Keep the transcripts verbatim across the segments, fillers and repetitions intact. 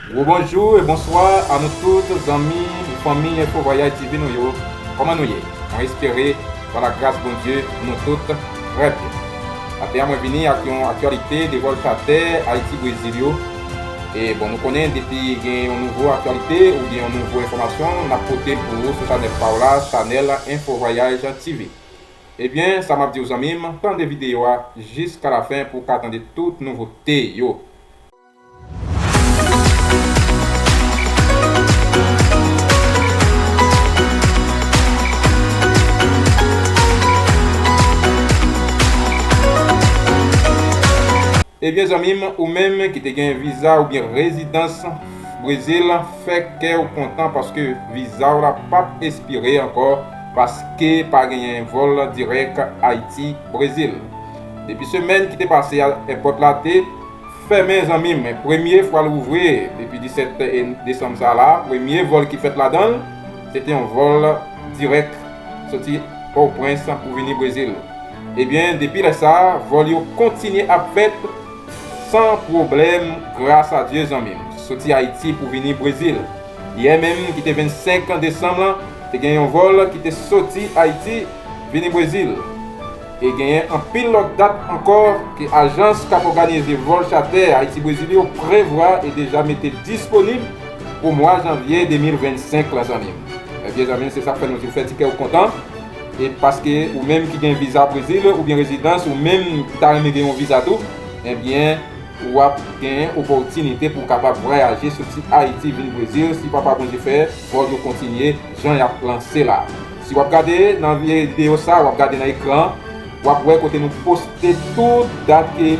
Gwo bonjou e bonswa a nou tout, zanmi, fanmi Enfo Vwayaj T V nou yo. Kòman nou ye? Mwen espere, pa lagras Bondye, nou tout trè byen. Maten an, mwen vini ak yon aktyalite de vòl chatè Ayiti Brezil yo. E bon, nou konnen depi gen yon nouvo aktyalite oubyen yon nouvo enfòmasyon, n ap pote l pou ou sou chanèl pa w la, chanèl Enfo Vwayaj T V. Ebyen, sa m ap di w, zanmi m, tande videyo a jiskalafen pou w ka tande tout nouvote yo. Ebyen, zanmi m, ou menm ki te gen viza oubyen rezidans Brezil, fè kè w kontan paske viza w la p ap espire ankò, paske pa genyen vòl dirèk Ayiti, Brezil. Depi semèn ki te pase a, èpòt la te fèmen, zanmi m. Premye fwa l ouvri depi disèt desanm sa la, premye vòl ki fèt ladan l, se te yon vòl dirèk soti Pòtoprens pou vini Brezil. Ebyen, depi lè sa a, vòl yo kontinye ap fèt san pwoblèm, gras a Dye, zanmi m, soti Ayiti pou vini Brezil. Yè menm, ki te vennsenk desanm lan, te gen yon vòl ki te soti Ayiti vini Brezil. E genyen anpil lòt dat ankò ke ajans k ap òganize vòl chatè Ayiti Brezil yo prevwa e deja mete disponib pou mwa janvye de mil vennsenk la, zanmi m. Ebyen, zanmi m, se sa k fè nou di w fè ti kè w kontan. E paske ou menm ki gen viza Brezil oubyen rezidans, ou menm ki ta renmen gen yon viza tou, ebyen, w ap gen opòtinite pou w kapab vwayaje soti Ayiti vin Brezil si Papa Bondye fè vòl yo kontinye jan y ap lanse la. Si w ap gade nan videyo sa, w ap gade nan ekran, w ap wè kote nou poste tout dat ke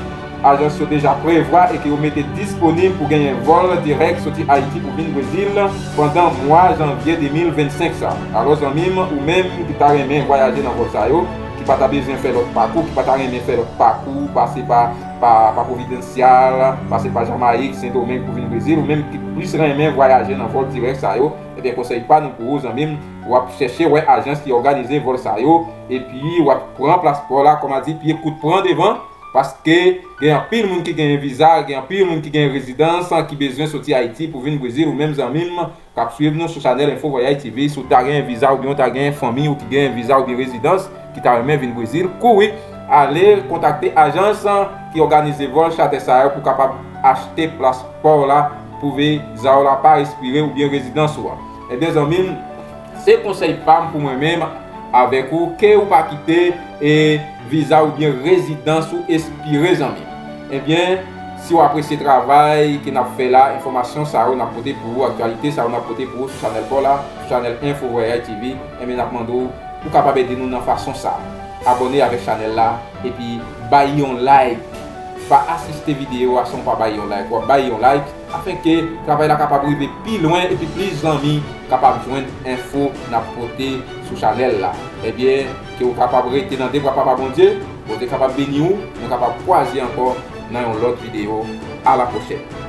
ajans yo deja prevwa e ke yo mete disponib pou genyen vòl dirèk soti Ayiti pou vin Brezil pandan mwa janvye de mil vennsenk sa. Alò, zanmi m, ou menm ki ta renmen vwayaje nan vòl sa yo, ki pa ta bezwen fè lòt pakou, ki pa ta renmen fè lòt pakou, pase pa, pa, pa Pwovidansyal, pase pa Jamayik, Sendomeng pou vin Brezil, ou menm ki plis renmen vwayaje nan vòl dirèk sa yo, ebyen, konsèy pa nou pou ou, zanmi m, w ap chèche wè ajans ki òganize vòl sa yo, epi w ap pran paspò la, kòm a di, pye kout pran devan, paske gen anpil moun ki genyen viza, gen anpil moun ki genyen rezidans, ki bezwen soti Ayiti pou vin Brezil, ou menm, zanmi m, k ap swiv nou sou chanèl Enfo Vwayaj T V, si w ta genyen viza oubyen w ta genyen fanmi w ki genyen viza oubyen rezidans ki ta renmen vin Brezil, kouri ale kontakte ajans ki òganize vòl chatè sa yo pou kapab achte paspò w la pou viza w la pa espire oubyen rezidans ou a. Ebyen, zanmi m, se konsèy pa m pou mwen menm avèk ou, ke ou pa kite e viza oubyen rezidans ou espire, zanmi m. Ebyen, si w apresye travay ke n ap fè la, enfòmasyon sa yo n ap pote pou ou, aktyalite sa yo n ap pote pou ou sou chanèl pa w la, sou chanèl Enfo Vwayaj T V, ebyen, n ap mande w pou w kapab ede nou nan fason sa a. Abòne avèk chanèl la, epi bay yon like. Pa asiste videyo a san w pa bay yon like. W ap bay yon like, afenke travay la kapab rive pi lwen epi plis zanmi kapab jwenn enfo n ap pote sou chanèl la. Ebyen, ke w kapab rete nan de bra Papa Bondye, Bondye kapab beni w, nou kapab kwaze ankò nan yon lòt videyo. A la pwochèn.